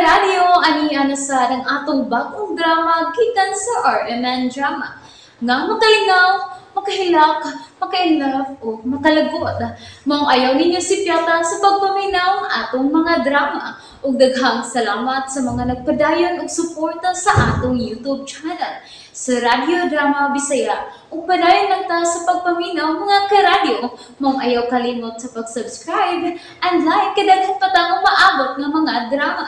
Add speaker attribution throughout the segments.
Speaker 1: karadyo, ani na sa ang atong bagong drama gikan sa RMN Drama. Nga makalingaw, makahilak, makainlove o makalagot. Maong ayaw ninyo sipyata sa pagpaminaw atong mga drama. Ug daghang salamat sa mga nagpadayon og suporta sa atong YouTube channel sa Radyo Drama Bisaya. Ug padayon lang ta sa pagpaminaw mga karadyo. Maong ayaw kalimot sa pag-subscribe and like kay daghan pa tang umaabot nga mga drama.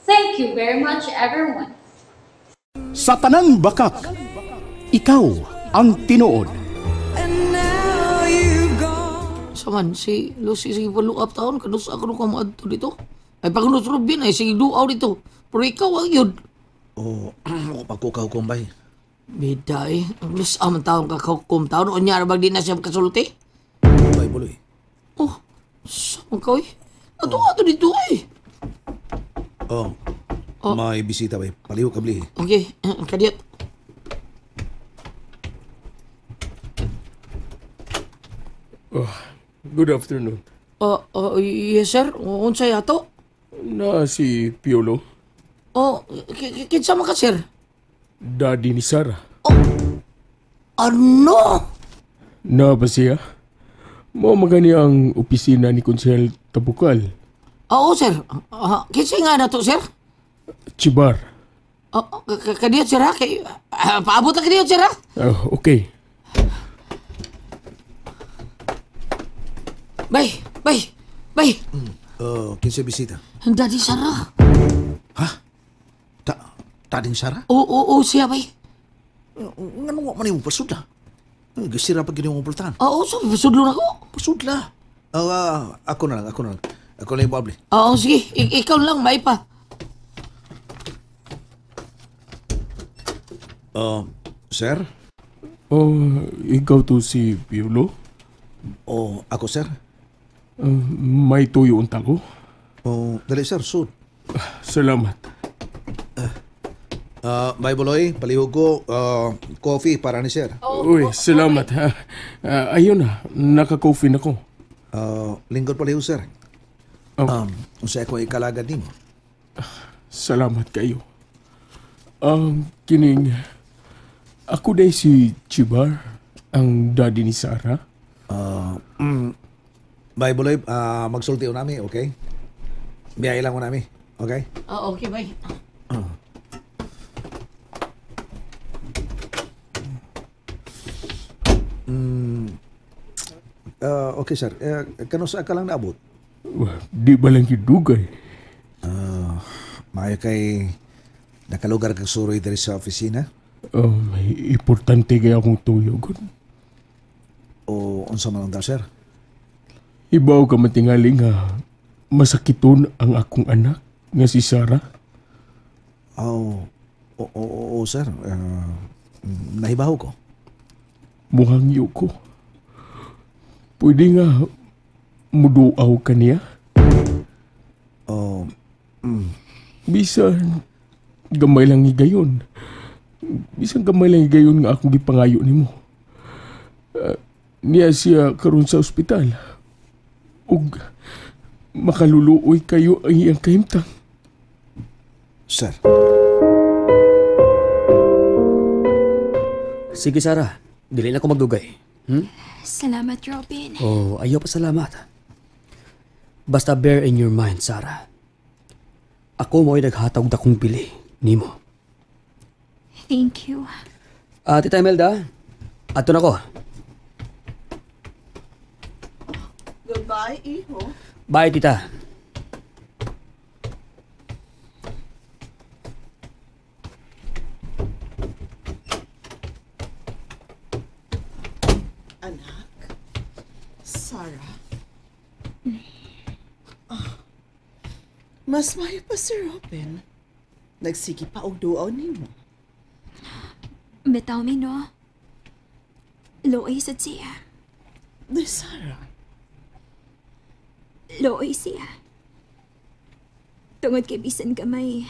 Speaker 1: Thank you very much, everyone.
Speaker 2: Sa tanang bakak, ikaw ang tinuod.
Speaker 3: Saman, si Lucy sige follow up taon, kanus ako nung kamaadto dito. Ay pag Robin ay sige duaw dito. Pero ikaw ang yun.
Speaker 4: Oh, ako pagkukaw kumbay.
Speaker 3: Bida eh. Ang lusa man taon kakakum taon. Unya bag di na siya kasulti?
Speaker 4: Bay buloy.
Speaker 3: Oh, saan ka eh? Ato dito eh.
Speaker 4: Oh, oh. May bisita bay. Paliw kabli.
Speaker 3: Okay, kadiyot.
Speaker 5: Oh, good afternoon.
Speaker 3: Yes sir. Unsay ato?
Speaker 5: Na si Piolo.
Speaker 3: Oh, kinsa man ka sir?
Speaker 5: Daddy ni Sarah.
Speaker 3: Oh, ano?
Speaker 5: Na ba siya? Mao magani ang opisina ni Konsehal Tabukal.
Speaker 3: Oo sir. Kinsa nga na to sir?
Speaker 5: Chibar.
Speaker 3: Oh, kadiyot sir ha? Paabot na kadiyot sir ha?
Speaker 5: Okay.
Speaker 3: Bay, bay, bay.
Speaker 4: Kinsa bisita?
Speaker 3: Daddy Sarah.
Speaker 4: Ha? Tading Sarah?
Speaker 3: Oo, siya bay.
Speaker 4: Ngano man imong pasudla? Gisira pa gini mong pultahan.
Speaker 3: Oo, so pasudlo na ko.
Speaker 4: Pasudla. Ako na lang, ako na lang. Ako na yung pabli.
Speaker 3: Oo, sige. Ikaw lang, may pa.
Speaker 4: Sir?
Speaker 5: Oh, ikaw to si Piolo?
Speaker 4: Oh, ako sir.
Speaker 5: May tuyo unta ko?
Speaker 4: Oh, dali sir, sud.
Speaker 5: Salamat.
Speaker 4: Bay Buloy, palihog ko coffee para ni sir.
Speaker 5: Uy, salamat ha. Ayun na, naka-coffee na ko.
Speaker 4: Lingkod palihog sir.
Speaker 5: Oh.
Speaker 4: Unsa ako ikalagad nimo?
Speaker 5: Salamat kayo. Kining ako day si Chibar, ang daddy ni Sarah.
Speaker 4: Bay Buloy, magsulti ko nami, okay? Biyay lang ko nami, okay?
Speaker 3: Okay, bye.
Speaker 4: Okay, sir. Kanusa ka lang naabot?
Speaker 5: Di ba lang dugay?
Speaker 4: Maayo kay nakalugar kag suroy diri sa opisina?
Speaker 5: May importante kay akong tuyo, gud.
Speaker 4: O unsa man ang sir?
Speaker 5: Ibaw ka matingali nga masakiton ang akong anak nga si Sarah.
Speaker 4: Oh, oo, sir. Nahibaw ko.
Speaker 5: Muhangyo ko. Pwede nga muduaw ka niya?
Speaker 4: Oh,
Speaker 5: Bisan gamay lang higayon. Bisan gamay lang higayon nga akong gipangayo nimo. Niya siya karon sa ospital. Ug makaluluoy kayo ang iyang kahimtang.
Speaker 4: Sir.
Speaker 6: Sige, Sarah. Dili na ko magdugay.
Speaker 7: Salamat, Robin.
Speaker 6: Oh, ayaw pa salamat. Basta bear in your mind, Sarah. Ako mo'y naghatag dakong bili nimo.
Speaker 7: Thank you.
Speaker 6: Tita Imelda, ato na ko.
Speaker 8: Goodbye, iho.
Speaker 6: Bye, tita.
Speaker 8: Anak, Sarah. Mas mayo pa si Robin. Nagsige pa og duaw nimo.
Speaker 7: Bitaw mi, no? Looy sad siya.
Speaker 8: Di, Sarah.
Speaker 7: Looy siya. Tungod kay bisan gamay,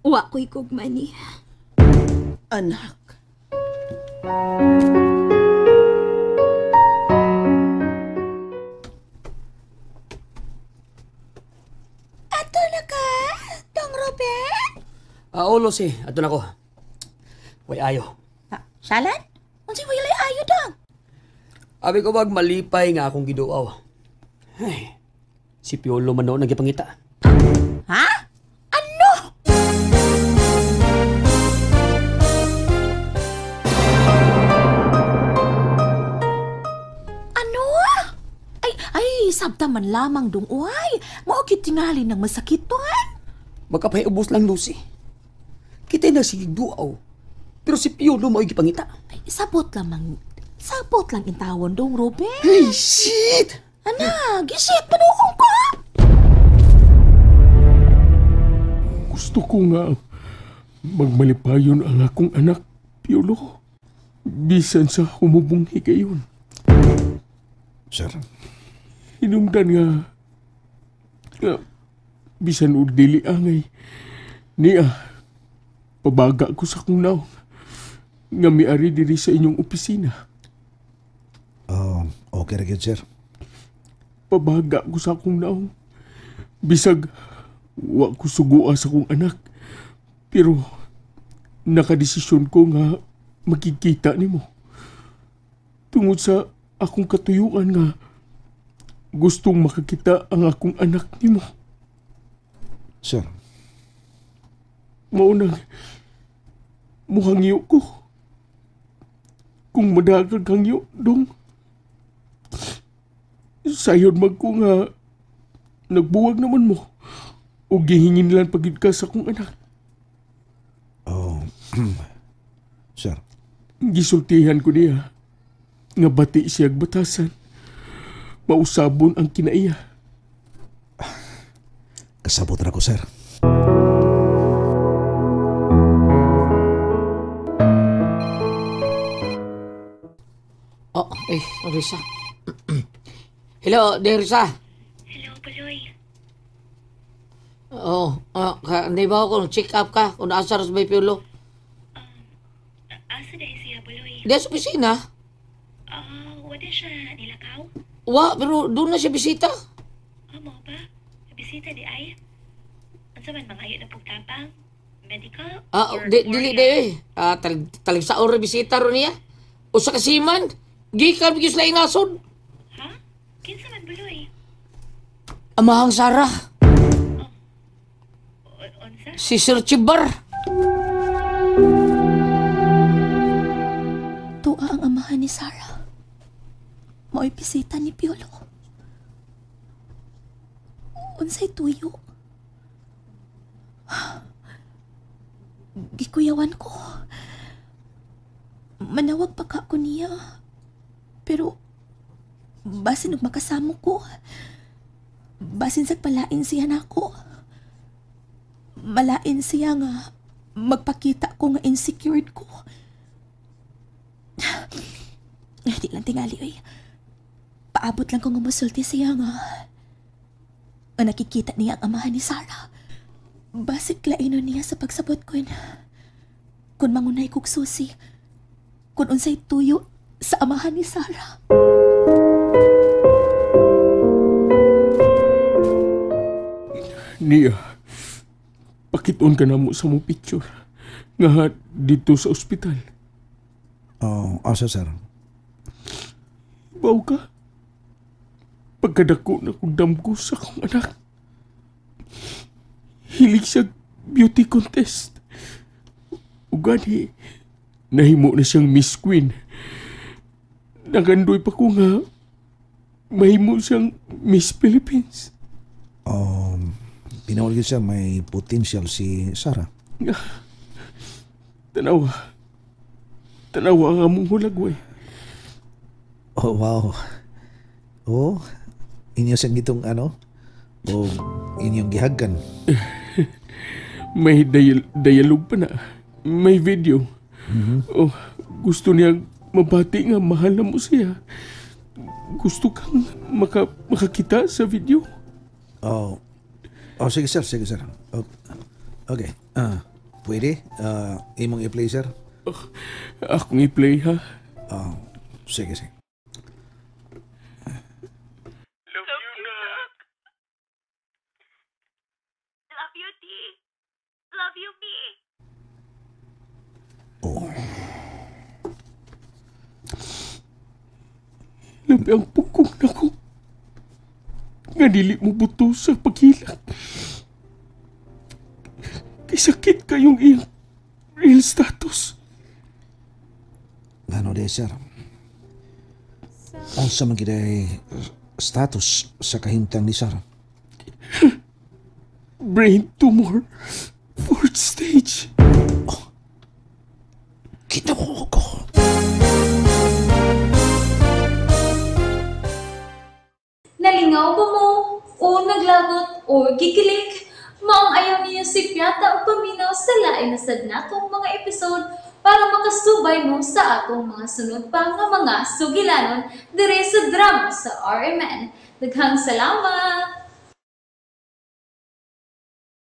Speaker 7: wa ko'y kugma niya.
Speaker 8: Anak.
Speaker 7: Ato na ka?
Speaker 6: Oh, Lucy, ato na ko. Way ayo.
Speaker 9: Salan? Unsay way ayo dang?
Speaker 6: Abi ko bag malipay nga akong giduaw. Ay, si Piolo man noon nagipangita.
Speaker 9: Ha? Ano? Ano? Ay, sabta man lamang dong uay. Mao gyud tingali nang masakiton.
Speaker 6: Magkapahiubos lang, Lucy. Kita'y nagsigig duaw. Pero si Piolo mao'y gipangita.
Speaker 9: Ay, sabot lamang. Sabot lang intawon dong, Ruben.
Speaker 6: Hey, shit!
Speaker 9: Ana, gisit, panuong ko!
Speaker 5: Gusto ko nga magmalipayon ang akong anak, Piolo. Bisan sa humubong higayon.
Speaker 4: Sir?
Speaker 5: Hinungdan nga bisan og dili angay niya, pabaga ko sa akong naong nga miari diri sa inyong opisina.
Speaker 4: Okay ra gyud, sir.
Speaker 5: Pabaga ko sa akong naong. Bisag wa ko sugua sa akong anak, pero nakadesisyon ko nga makikita nimo. Tungod sa akong katuyuan nga gustong makakita ang akong anak nimo.
Speaker 4: Sir.
Speaker 5: Maunang muhangyo ko. Kung madagag hangyo, dong. Sayon mag ko nga nagbuwag naman mo o gihingin lang pagid ka sa akong anak.
Speaker 4: Oh, sir.
Speaker 5: Gisultihan ko niya nga bati siyag batasan. Mausabon ang kinaiya.
Speaker 4: Kasabot ra ko, sir.
Speaker 3: Oh, Risa. Hello, Risa.
Speaker 10: Hello, Puloy.
Speaker 3: Oo, hindi ba ako check up ka kung asa ras may Piolo?
Speaker 10: Asa dahil siya, Puloy?
Speaker 3: Diyan sa opisina.
Speaker 10: Wala siya nilakaw?
Speaker 3: Wa, pero doon na siya bisita.
Speaker 10: Mo ba? Bisita di ay? Unsa man mangayo na pugtabang? Medical?
Speaker 3: Dili di eh. Talig sa ora bisita ron niya. Usa ka siman. Gikan bigis laing nasod.
Speaker 10: Ha? Kinsa man, Buloy?
Speaker 3: Amahang Sarah.
Speaker 10: Unsa?
Speaker 3: Si Sir Chibar.
Speaker 9: Tuwa ang amahan ni Sarah. Mao'y bisita ni Piolo. Unsay tuyo? Gikuyawan ko. Manawag pa ka ko niya. Pero basin og makasamo ko. Basin sa palain siya nako. Malain siya nga magpakita ko nga insecure ko. Di lang tingali oy. Paabot lang ko nga musulti siya nga nakikita niya ang amahan ni Sarah. Basig klainon niya sa pagsabot ko kun mangunay kog susi, kun unsay tuyo sa amahan ni Sarah.
Speaker 5: Niya, pakiton ka na mo sa mo picture nga dito sa ospital.
Speaker 4: Oh, asa, sir?
Speaker 5: Baw ka. Pagkadako na kong damgo sa akong anak. Hilig siya beauty contest. Ugani, nahimo na siyang Miss Queen. Nagandoy pa ko nga mahimo siyang Miss Philippines.
Speaker 4: Pinawal siya may potential si Sarah.
Speaker 5: Tanawa. Tanawa ang among hulagway.
Speaker 4: Oh, wow. Oh, inyo siyang gitong ano? O inyong gihagkan?
Speaker 5: May dialogue pa na. May video. Mm-hmm. Oh, gusto niyang mabati nga mahal na mo siya. Gusto kang makakita sa video.
Speaker 4: Oh. Oh, sige sir, sige sir. Okay. Pwede? Imong i-play, sir?
Speaker 5: Oh, akong i-play, ha?
Speaker 4: Oh, sige, sige.
Speaker 5: Love you, nak.
Speaker 10: Love you, T. Love you, me.
Speaker 5: Labi ang pugkong nako. Nga dili mo buto sa paghilak. Kay sakit kayong iyang real status.
Speaker 4: Ngano di, sir? Unsa man gyud ay status sa kahimtang ni Sarah?
Speaker 5: Brain tumor. Fourth stage.
Speaker 4: Ginoo ko.
Speaker 1: Nalingaw ba mo? O naglagot o gikilig? Maong ayaw niyo si Piata o paminaw sa lain na sad natong mga episode para makasubay mo sa atong mga sunod pa nga mga sugilanon dire sa drama sa RMN. Daghang salamat!